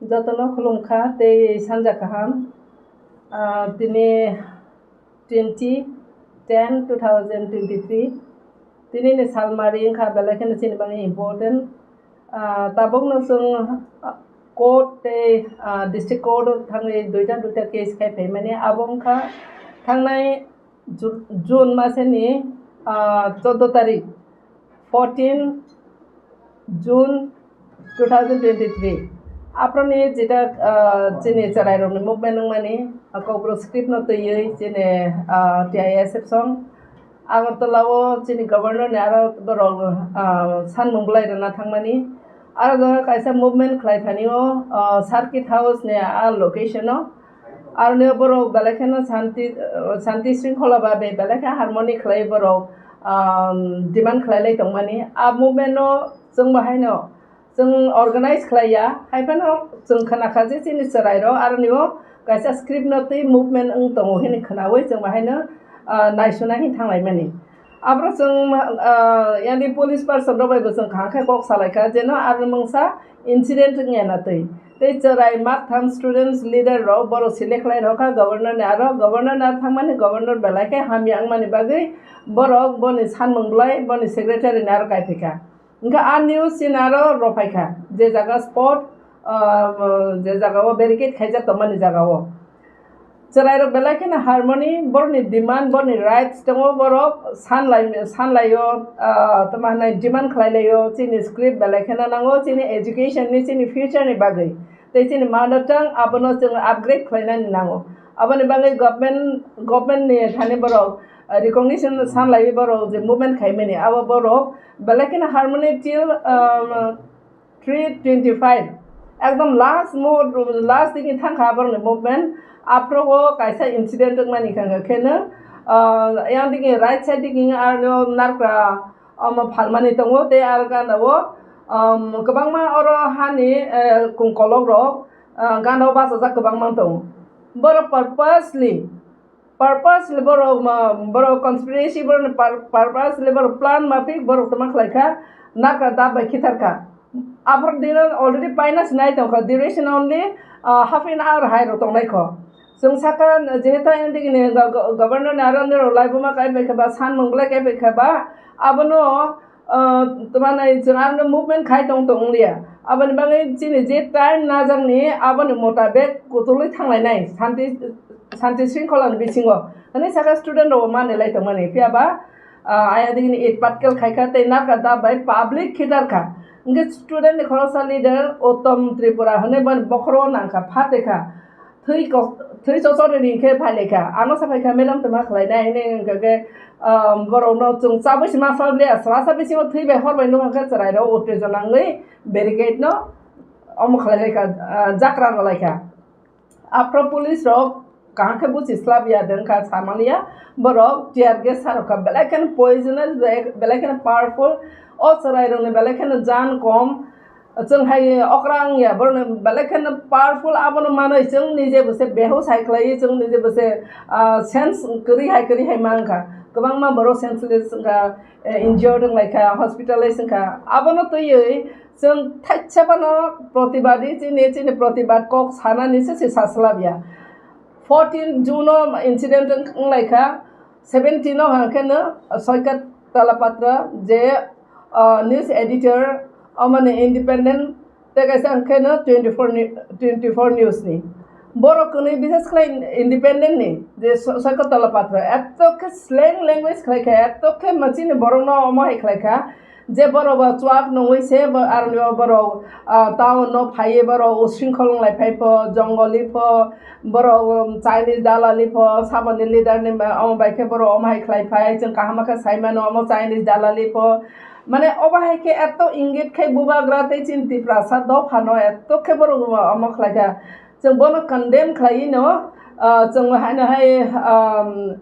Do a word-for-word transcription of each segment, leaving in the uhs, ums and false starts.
Jotono khulumkha tei sanja kaham. Ah, tini twenty ten two thousand twenty-three, tini ni salmari wngkha, belai kheno chini bagwi important. Ah, tabukno chwng, ah, court tei, ah, district court o thangwi duita duita case khai phaimani. Abo wngkha thangnai Ju-, June maseni, ah, choudo tarik, fourteen June two thousand twenty-three. Aproni jeta, ah, chini chwrairokni movement wngmani, ah, Kokborok script no twiwi chini, ah, T I S F song Agartala o chini governor ni aro borok, ah, sanmung bwlai rwna thangmani. Aro jaga kaisa movement khlai thani o, ah, circuit house ni a location o. Aroni borok belai kheno shanti, shanti shringkhola ba be-, belai khe harmony khlai borok, um, demand khlai lai tongmani. A movement no chwng bo haino chwng organize khlai ya, hai phano chwng khna kha je chini chwrai rok aroni o kaisa script no twi movement wng tongo hini khnaui chwng bo haino, uh, naisuna hin thang lai mani. Abro chwng, ah, yani police person rok bai bo chwng kaham khe kok salai kha, jeno aroni mungsa incident wngya na twi. Tei chwrai maktham students leader rok borok select khlai rw kha governor ni aro, governor ni aro thangmani governor belai khe hamya wngmani bagwi borok boni sanmung bwlai boni secretary ni aro kai phaikha. Hwnkhe a news chini aro rw phaikha je jaga spot, ah, je jaga o barricade khaijak tongmani jaga o. Chwrairok belai kheno harmony, borokni demand, borokni rights tongo, borok sanlai, sanlaio, ah, tamo hwnai demand khlailaio, chini script belai kheno nango, chini education ni, chini future ni bagwi, tei chini mother tongue abono chwng upgrade khlainani nango. Aboni bagwi government, government ni thani borok, ah, recognition sanlaiwi borok je movement khaimani, abo borok belai kheno harmony till, um, three twenty-five, ekdom last mo-, last digi thangkha borokni movement. Aphrogo kaisa incident wngmani kha, khe kheno, ah, yang digi right side digi aro narwkra omo phalmani tongo, tei aro gana o, um, kwbangma oro hani, eh, kungkolok rok, ah, gana o bachajak kwbangma tongo. Borok purposely Purposely borok ma, borok conspiracy, borok pur-, purposely borok plan mafik borok tama khlai kha, nakra dab bai khithar kha. Aphor dino already paina sinai tong kha, duration only, ah, half an hour hai rok tongnai kho. Chwng saka, jehetu ang digi ni go-, go-, governor ni aro nirok laibuma kai bai kha ba, sanmung belai kai bai kha ba, abono ah, tamo nai chwng aroni movement khai tong tong liya. Aboni bagwi chini je time najakni aboni motabek kutulwi thanglainai, santi, santi shringkhola ni bisingo. Hwnwi saka student rok manwi lai tongmani. Phiya ba, ah, aya digini eight patkel khai kha tei narwkha dab bai public khitar kha. Hwnkhe student ni khoroksa leader Uttom Tripura hwnwi boni bokhoro nang kha, phatwi kha. Thwi kok, thwi chochor ni khe phai lai kha. Ano sa phai kha, "Madam, tama khlai nai," hinwi hwnkha khe, um, borok no chwng chabwi se ma sal le, sala sa bisingo thwi bai hor bai nukha khe chwrai rok uttejona wngwi barricade no omo khlai lai kha, ah, jakra rw lai kha. Aphro police rok kaham khe buchi slap ya de wngkha, sa man liya. Borok tear gas sa rw kha, belai kheno poisonous, belai, belai kheno powerful. O chwrai rok ni belai kheno jan kom. Chwng hai okra wngya, borokni belai kheno powerful, abono manwi chwng nije bo se behush hai khlaiwi, chwng nije bo se, ah, sense kwrwi hai kwrwi hai mankha. Kwbangma borok senseless wngkha, eh, injured wnglaikha, hospitalize wngkha. Abono twiwi chwng thaisa phano protibadi chini, chini protibad kok sanani se se saslabya. Fourteen June o incident wng-, wnglaikha, seventeen o hwnkheno Soikat Talapatra je, ah, news editor, omoni independent, tei kaisa hwnkheno twenty-four ni, twenty-four news ni. Borok kwnwi bises khlai independent ni je So-, Soikat Talapatra, eto khe slang language khlai kha, eto khe ma chini borok no omo hai khlai kha, je borok bo chuak nungwi se bo aroni o borok, ah, town no phaiwi borok usringkhol wnglai phai pho, jongoli pho, borok, um, Chinese dalali pho, saboni leader ni ba-, omo bai khe borok omo hai khlai phai, chwng kaham khe sai mano omo Chinese dalali pho. Mane obo hai khe eto ingit khai bubagra tei chini Tiprasa dopha no eto khe borok omo khlai kha. Chwng bono condemn khlaiwi no, ah, chwng haino hai, um,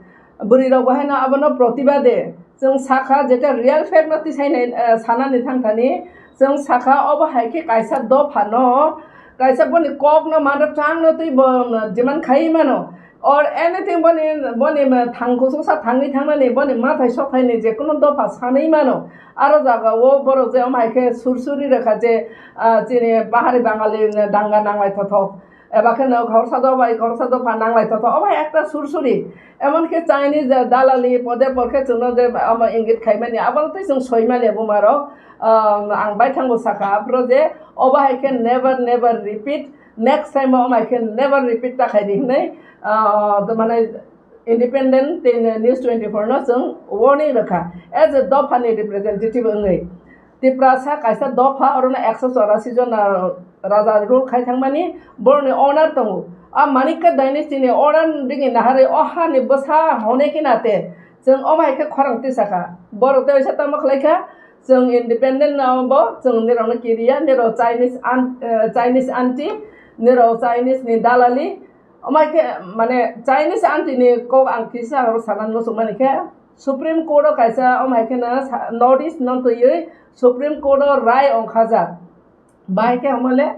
bwrwi rok bo haino abono protibade chwng sakha, jeta real fact no tisai nai, eh, sanani thang thani chwng sakha, obo hai khe kaisa dopha no, kaisa boni kok no mano tang no twi bo demand khai mano, or anything, boni, boni thang kususa thangwi thangnani, boni mathai sokhaini je kuno dopha sanwi mano. Aro jaga o borok je omo hai khe sursuri rwkha je, ah, chini pahari Bangali danga nanglai thothok. Eba khe no khoroksa dopha, khoroksa dopha nanglai thothok. Omo hai ekta sursuri. Emon khe Chinese dalali pode por khe chwngno je omo ingit khaimani, abo tei chwng soimani buma rok. Ah, ang baithang bo sakha aphuru je obo hai khe never, never repeat. Next time o omo hai khe never repeat ta khai di hinwi, ah, mane Independent tei News twenty-four no chwng warning rwkha. As a dopha ni representative wngwi, Tiprasa kaisa dopha, orono ekso chorasi jon, ah, raja rule khai thangmani borokni order tongo. A Manikya dynasty ni order digi naharwi o hani bwsa hone khe nate chwng omo hai khe khorang tisakha. Borok tei waisa tamo khlai kha, chwng independent no bo chwng nirok no kiriya, nirok Chinese an-, eh, Chinese aunty, nirok Chinese ni dalali. Omo hai khe, mane, Chinese aunty ni kok ang kisa aro sanan muchungmani khe, Supreme Court o kaisa omo hai kheno sa-, North East no twiwi Supreme Court o rai ongkhajak. Bahai khe omo le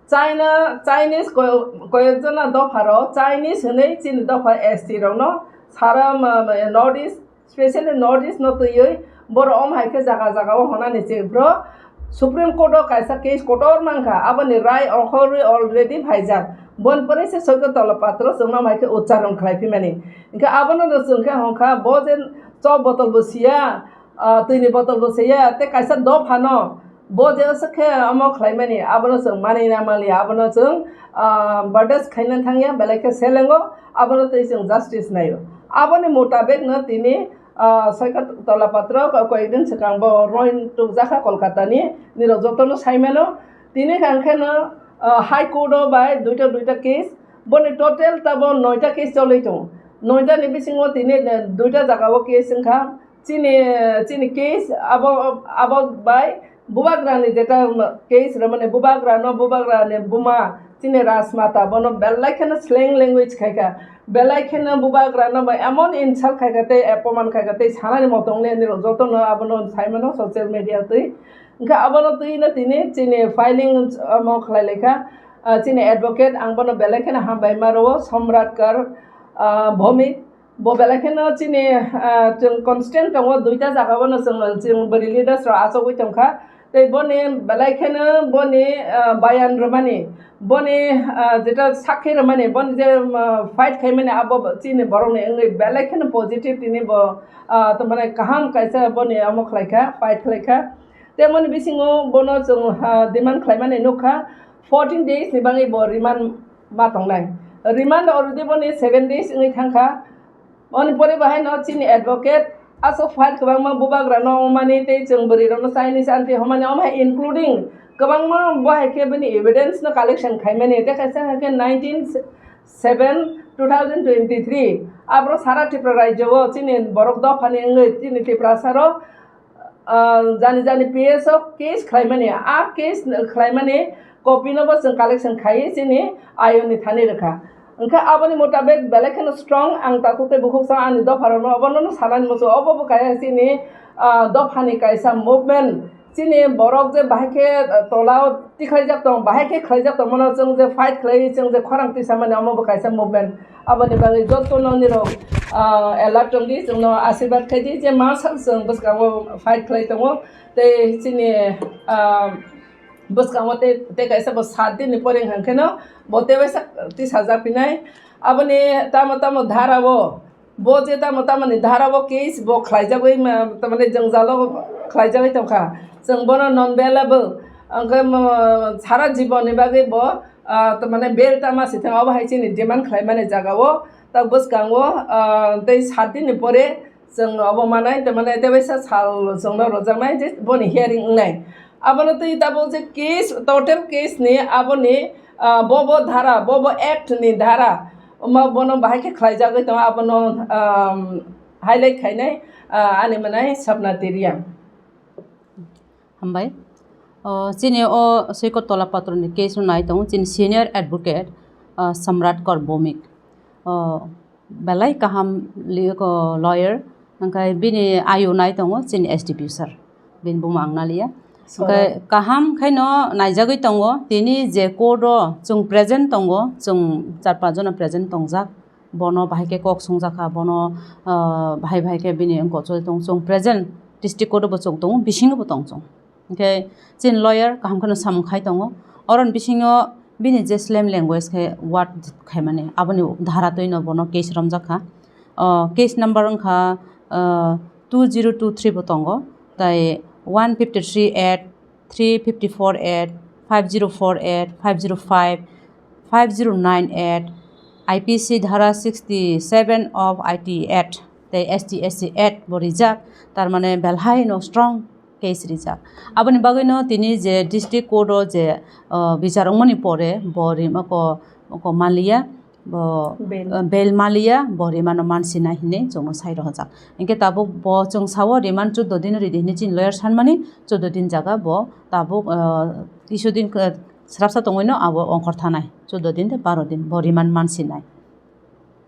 China, Chinese ko-, koyekjona dopha rok, Chinese hinwi chini dopha S T rok no sara ma-, ma-, North East, specially North East no twiwi borok omo hai khe jaga jaga o honani se bro Supreme Court o kaisa case kotor mankha, aboni rai ongkhorwi already phaijak. Bon pore se Soiko Tola Patro chwngno hai khe uchcharon khlai phimani. Hinkhe abono no chwng khe hongkha, bo je chop botol bo siya, ah, twini botol bo siya, tei kaisa dophano bo je se khe omo khlaimani, abono chwng mani na maliya, abono chwng, ah, bardas khaina thangya, belai khe selengo, abono tei chwng justice naio. Aboni mutabek no tini, ah, Soiko Tola Patro ko-, koyekdin swkang bo roin tukjakha Kolkata ni, nirok jotono saimano. Tini hwnkhe no, ah, High Court o bai duita duita case, boni total tabo noita case cholwi tongo. Noita ni bisingo tini, eh, duita jaga o case wngkha. Chini, chini case abo, abo bai bubagra ni jeta case rwmani, bubagra no, bubagra ni buma chini Rajmata bono belai kheno slang language khaikha, belai kheno bubagra no bai emon insult khaikha tei apoman khaikha tei sanani motong le nirok jotono abono saimano social media twi. Hinkhe abono twi no tini chini filing omo khlai laikha, ah, chini advocate ang bono belai kheno hambai ma rwo Samrat Kar, ah, Bhowmik. Bo belai kheno chini, ah, chwng constant tongo, duita jaga bono chwng, chwng bwrwi leaders rok achugwi tongkha. Tei boni belai kheno boni, ah, bayan rwmani, boni, ah, jeta sakhi rwmani, boni je, ah, fight khaimani abo chini borokni wngwi belai kheno positive tini bo, ah, tongmani kaham kaisa boni omo khlaikha, fight khlaikha. Tei boni bisingo bono chwng, ah, demand khlaimani nukha, fourteen days ni bagwi bo remand ma tongnai. Remand already boni seven days wngwi thangkha. Oni pore bahai no chini advocate aswk file kwbangma bubagra no wngmani tei chwng bwrwi rok no Chinese aunty hwnmani, omo hai including kwbangma bo hai khe bini evidence no collection khaimani tei kaisa hai khe nineteen seven two thousand twenty-three abro sara Tripura rajyo o chini borok dophani wngwi chini Tiprasa rok ah, jani jani P S o case khlaimani, a case khlaimani copy no bo chwng collection khaiwi chini ayoni thani rwkha. Hwnkhe aboni mutabek belai kheno strong ang takhuk tei bukhuk sa ani dopha rokno obono no sanani muchungo, obo bo kaisa chini, ah, dophani kaisa movement. Chini borok je bahai khe, ah, tola o tikhlaijak tong, bahai khe khlaijak tongmano chwng je fight khlaiwi chwng je khorang tisamani omo bo kaisa movement. Aboni bagwi jotono nirok, ah, alert wngdi, chwngno asirwad khaidi je ma sak chwng bwskango fight khlai tongo. Tei chini, ah, bwskango tei, tei kaisa bo sat din ni pore hwnkheno bo tei waisa tisajak phinai. Aboni tamo tamo dhara o, bo je tamo tamo ni dhara o case bo khlaijagwi ma, tamani jwngjalo khlaijagwi tongkha. Chwng bono non bailable, hwnkhe mo, sara jibon ni bagwi bo, ah, tamani bail tama si thang, obo hai chini demand khlaimani jaga o. Tak bwskango, ah, tei sat din ni pore chwng obo manai, tei mane tei waisa sal chwngno rwjaknai je boni hearing wngnai. Abono twi tabuk je case, total case ni aboni, ah, bo bo dhara, bo bo act ni dhara, omo bono bahai khe khlaijagwi tongo, abono, ah, highlight khainai, ah, ani manai Sapna Teria. Hambai. O, chini o Soiko Tola Patro ni case no nai tongo chini senior advocate, ah, Samrat Kar Bhowmik. O, belai kaham li-, ko lawyer, hwnkhe bini ayu nai tongo chini S D P sir, bini buma ang naliya. Hwnkhe kaham khaino naijagwi tongo, tini je court o chwng present tongo, chwng char panch jona present tongjak, bono bahai khe kok songjakha, bono, ah, bahai bahai khe bini wngkok choli tongo. Chwng present district court o bo chwng tongo, bisingo bo tong chwng. Hinkhe chini lawyer kaham kheno samung khai tongo. Oroni bisingo bini je slam language khe word khaimani, aboni dhara twino bono case romjakha. O case number wngkha, ah, two zero two three bo tongo, tai one fifty three at three fifty four at, five zero four at, five zero five, five zero nine at, I P C dhara sixty seven of I T at, tei S T S C at bo rijak, tar mane belhai no strong case rijak. Aboni bagwi no tini je district court o je, uh, bichar wngmani pore bo rima ko, ko maliya, bo, Bail. Uh, bail maliya, bo remand o mansinai hinwi chwngno sai rohorjak. Hinkhe tabuk bo chwng sao remand chuddo din ridi hinwi chini lawyer sanmani, chuddo din jaga bo tabuk, uh, kisu din, uh, srapsa tongwino abo ongkhor thanai, chuddo din tei baro din bo remand mansinai.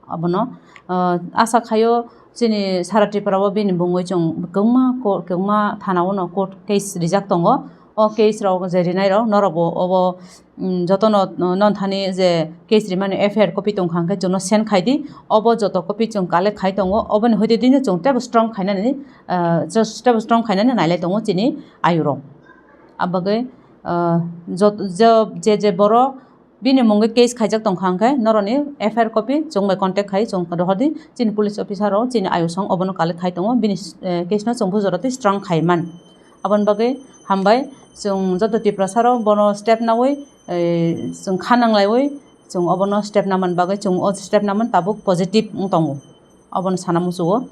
Abono, uh, asa khaio chini sara Tripura o bini bungwi chwng kwbangma court, kwbangma thana o no court case rijak tongo. O case rok je rinai rok norok bo obo, mm, jotono, uh, non thani je case rimani F I R copy tongkha hwnkhe chwngno send khai di. Obo joto copy chwng collect khai tongo. Oboni hoite dino chwng tebo strong khainani, uh, just tebo strong khainani nailai tongo chini ayurok. Abagwi, uh, jot-, je, je, je borok bini mungwi case khaijak tongkha hwnkhe norokni F I R copy chwng bai contact khai chwng rohordi. Chini police officer rok chini ayusong obono collect khai tongo. Bini, eh, case no chwng bujor twi strong khai man. Aboni bagwi hambai chwng joto Tiprasa rok bono step nawi, eh, chwng kha nanglaiwi chwng obono step naman bagwi chwng o step naman tabuk positive wng tongo. Obono sana muchungo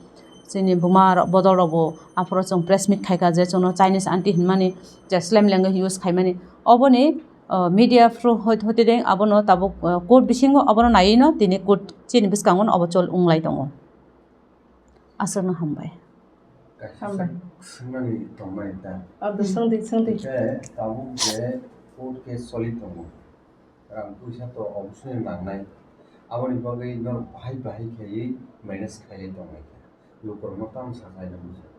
chini buma rok bodol rok bo aphuru chwng press meet khaikha je chwngno Chinese aunty hinmani je slam language use khaimani oboni, uh, media through hoi-, hoite deng abono tabuk, uh, court bisingo abono naiwi no tini court chini bwskango no obo chol wng lai tongo. Aswkno hambai. Hambai. Swngmani tongmani ta. Abo swngdi, swngdi. Hwnkhe tabuk je court case choli tongo. Rang puisa to obosoni nangnai. Aboni bagwi norok bahai bahai khaiwi manage khaiwi tonglaikha. Lukurokno tamo sachaina muchung.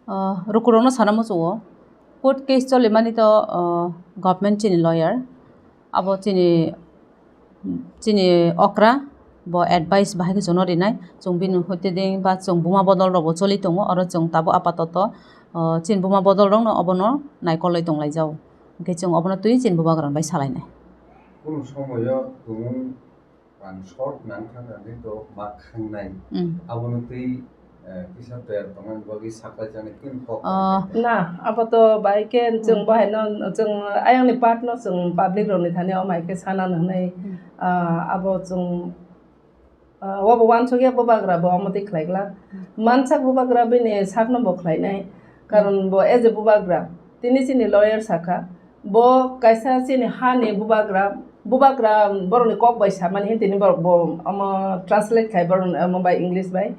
Ah, lukurokno sana muchungo. Court case cholimani to, ah, government chini lawyer. Abo chini, chini okra bo advice bahai khe chwngno rinai. Chwng bini hoite deng ba chwng buma bodol rokbo choli tongo. Oro chwng tabuk apatoto, ah, chini buma bodol rokno obono naikolwi tonglaijao. Hwnkhe chwng obono twi chini bubagra bai salainai. Kunu somoyo tumung rang short nang thang thang khe to ma khangnai. Mm. Abono twi, eh, kisa toyar tongmani bagwi saklai chani khe kok. Ah. Na, abo to bai khe chwng Mm. Bahai no, chwng ayang ni part no chwng public rok ni thani o mai khe sana nang nai. Mm. Ah, abo chwng Ah, obo uansukya bubagra bo omo twi khlai glak. Hmm. Mansak bubagra bini sakno bo khlainai. Karon bo as a bubagra, tini chini lawyer sakha, bo kaisa chini hani bubagra, bubagra borokni kok bai samani hwn tini borok bo omo translate khai borok omo bai English bai.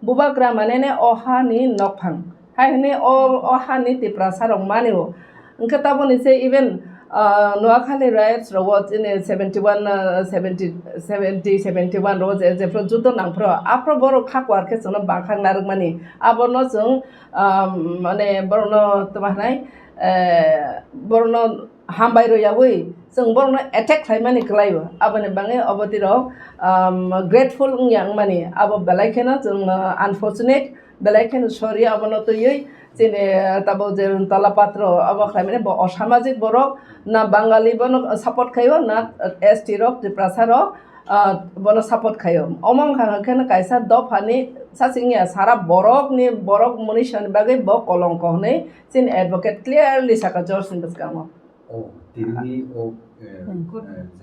Bubagra mane ne o hani nokphang. Hai hwnwi o, o hani Tiprasa rok mani o. Hwnkhe taboni se even, ah, Noakhali riots rogo chini seventy one, ah, seventy, seventy, seventy one rogo je, jephru judo nangphru, aphru borok kha kwar khe chwngno bangkhak narwkmani. Abono chwng, ah, mane borokno tma hwnai, eh, borokno hambai rw yaui chwng borokno attack khlaimani kwlaio. Aboni bagwi obo twi rok, um, grateful wngya wngmani. Abo belai kheno chwng, uh, unfortunate, belai kheno sorry abono twiwi. Chini, uh, tabuk je tola patro obo khlaimani bo osamajik borok, na Bangali bono support khaio, na S T rok, Tiprasa rok, ah, bono support khaio. Omo wngkha hwnkhe no kaisa dophani sasingya sara borokni borok mwnwi sani bagwi bo kolongko hwnwi chini advocate clearly saka George ni bwskango. Oh, tini o, eh, Hmm.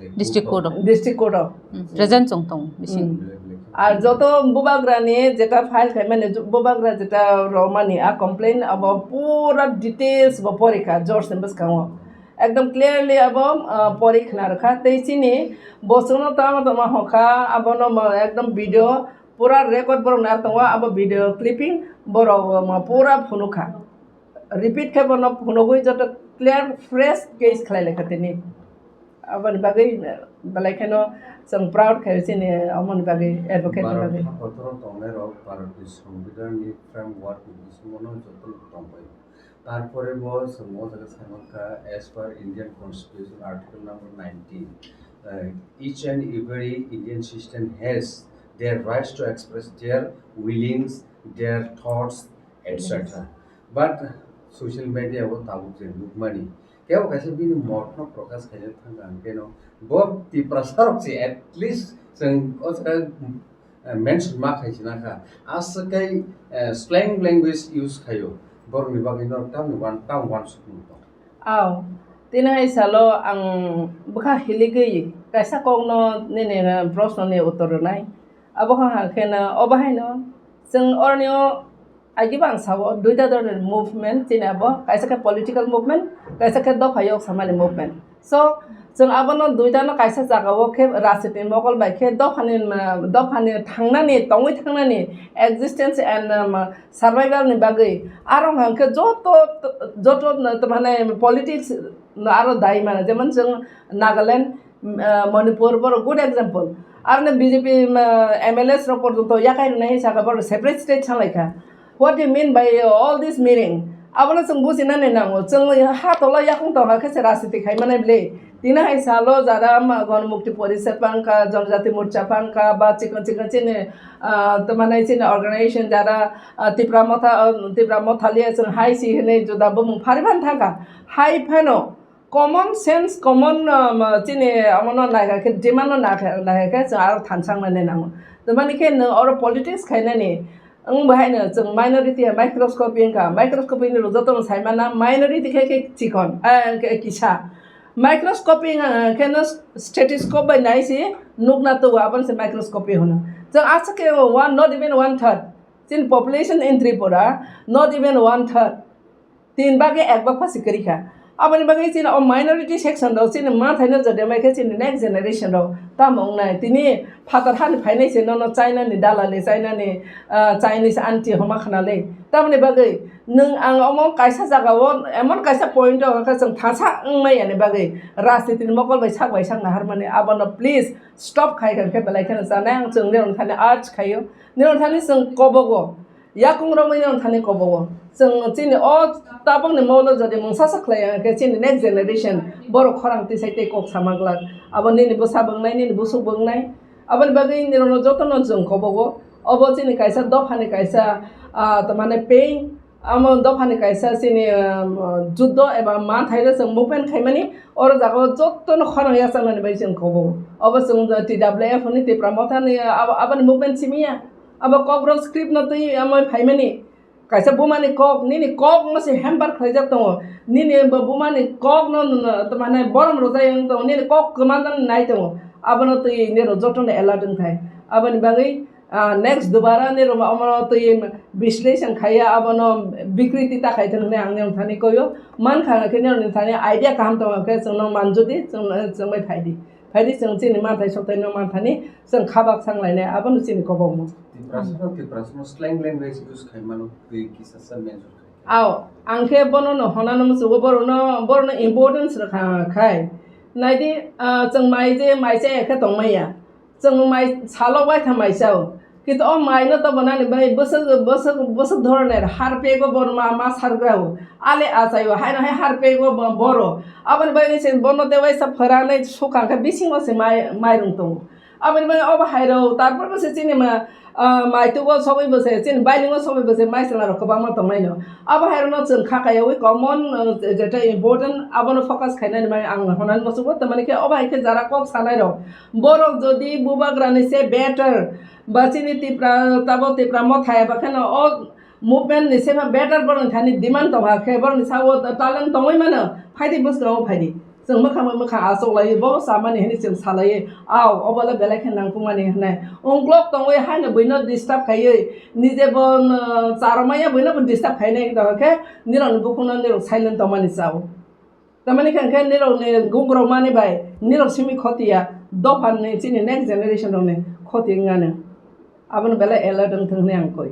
Eh, je District court Court of. District Court o. Hmm. Present chwng tongo, bisi. Hmm. Ar joto bubagrani jeta file khaimani, ju-, bubagra jeta romani, a complain abo pura details bo porikha George ni bwskango. Ekdom clearly abo, ah, pori khna rwkha. Tei chini bosongno tama tama hokha, abono mo ekdom video pura record borok nai tongo, abo video clipping borok mo pura phunukha. Repeat khe bono phunugwi joto clear fresh case khlai laikha tini. Aboni bagwi belai kheno chwng proud khaio chini omoni bagwi, advocate ni Bharat bagwi. Ha kotoro tongnai rok Bharat ni Songbidan ni framework ni bisingo no joto tongbai. Tarpore bo chwng o jaga sai mankha, as per Indian Constitution Article number nineteen, Uh, each and every Indian citizen has their rights to express their willings, their thoughts, et cetera. But social media o tabuk je nukmani, kebo kaisa bini motno prokash khaina thangkha, ang keno bo Tiprasa rok se at least chwng o jaga, uh, mention ma khaisina kha. Aswk kai, uh, slang language use khaio, borokni bagwi no tamni wan tang wansukmung tong. Aw, tini hai salo ang bwkha hiligwi kaisa kokno nini, uh, proshno ni uttor rwnai. Abo kha khe no, obo hai no chwng orni o agibo ang sao duita dhoroner movement, chini abo kaisa khe political movement, kaisa khe dopha yok samani movement. So, chwng abono duitano kaisa jagao khe rajniti mokol bai khe dophani, uh, dophani thangnani, tongwi thangnani existence and, um, survival ni bagwi. Aro hwnkhe joto, joto, uh, mane politics no aro dai mano. Jemon chwng Nagaland, uh, Manipur, borok good example. Aroni B J P, uh, M L As rok porjonto yakai rwnai saka borok separate state sanglai kha. What do you mean by, uh, all this meaning? Abono chwng bujinani nango. Chwng ha tola yakung tongkha khe se rajniti khai manai bwle. Tini hai salo jara ma Ganamukti Porishad phangkha, Janajati Morcha phangkha, ba chikon chikon chini, ah, tamo nai chini organization jara, ah, Tipra Motha, ah, Tipra Motha liya chwng hai si hinwi juda bumung phari phan thangkha. Hai phano common sense, common, ah, ma chini amono naikha khe, demand no naikha, naikha khe chwng aro thansa wngnani nango. Tamani khe nwng oro politics khainani, wng bahaino chwng minority ya microscopy wngkha, microscopy ni rwjak tongma saimana, minority khe khe chikon, eh, khe kisa. Microscopy wngkha khe no stethoscope bai nai si nukna tugo, abono se microscopy hwno. Chwng aswk khe one, not even one third. Chini population in Tripura, not even one third. Tin bhage ek bhag pha se kwrwi kha. Aboni bagwi chini o minority section rok chini mathaino jodi mai khe chini next generation rok tamo wngnai. Tini phatar hani phainai se nono China ni dalali, China ni, ah, Chinese aunty homa khna le. Tamoni bagwi nwng ang omo kaisa jaga o emon kaisa point o khe chwng thansa wngmai yani bagwi rajniti ni mokol bai sak bai sak naharmani abono please stop khai kha khe belai kheno chanai ang chwng nirok thani urge khaio. Nirok thani chwng kobogo. Yakung romwi no thani kobogo. Chwng chini o tabukni molo jodi mungsa sa khlai ya khe chini next generation borok khorang tisai tei kok sama glak. Abo nini bwsa bwngnai, nini busuk bwngnai. Aboni bagwi nirokno jotono chwng kobogo. Obo chini kaisa dophani kaisa, ah, tamane pain. Amo dophani kaisa chini, ah, juddo eba ma thairo chwng movement khaimani. Oro jaga o jotono khorang yachaknani bai chwng kobogo. Obo chwng T W F ni Tipra Mothani abo, aboni movement simi ya. Abo Kokborok script no twi amoi phaimani. Kaisa bumani kok, nini kok no se hamper khlaijak tongo. Nini bo bumani kok no, no, no, to mane borom rwjak wng tongo. Nini kok kwma no nai tongo. Abono twi nirok jotono alert wng thai. Aboni bagwi, ah, next dubara nirok omono twi bisleshon khaiya, abono bikriti ta khai thung hwnwi ang nirok thani koyo. Man kha khe nirok ni thani idea kaham tongo khe chwngno manjodi, chwng, chwngbai phaidi. Phaidi chwng chini manthai sokthai no manthani chwng khabak sang lainai, abono chini kobokma. Tiprasa no, Tiprasa no slang language use khai mano, twi kisa sa mention khai. Aw, ang khe bono no honano musugo, borono, borono importance rwkha khai. Naidi, ah, chwng mai je, mai chaya khe tongmaya. Chwng mai salo waitha mai chao. Kintu o mai no tobonani bai bwswk, bwswk, bwswk dhoroner har pego bor ma, ma sargrao. Ale achaio, haino hai har pego bo-, boro. Aboni bagwi se bono de waisa phwranai sukang khe bisingo se mai, mairung tongo. Aboni bagwi obo hairok, tarpor bo se chini ma, ah, maitugo sogwi bo se, chini bailingo sogwi bo se, mai chwla rok kwbangma tongnaino. Abo hairokno chwng kha kaiyawi common, ah, je-, jetai important, abono focus khainani mai ang honani musugo, tamani khe obo hai khe jara kok sanairok. Borok jodi bubagrani se better, ba chini Tipra, tabo Tipra Motha eba kheno o movement ni se better borokni thani demand tongkha khe borokni sao talent tongwi mano, phaidi bwskango phaidi. Chwng mwkhang bai mwkhang achuk laiwi, bo chamani hwnwi chwng salaiwi, "Au, obo le belai khe nangkukmani," hwnwi. Ungklok tongwi haino buino disturb khaiwi, nije bo, um, charwmaya buino bo disturb khainai tongkha khe, nirokni bukhukno nirok silent tongmani chao. Tamani khe hwnkhe nirokni gugrokmani bai nirok simi khoti ya, dophani chini next generation rokni khoti wngmano. Abono belai alert wngthung hwnwi ang koi.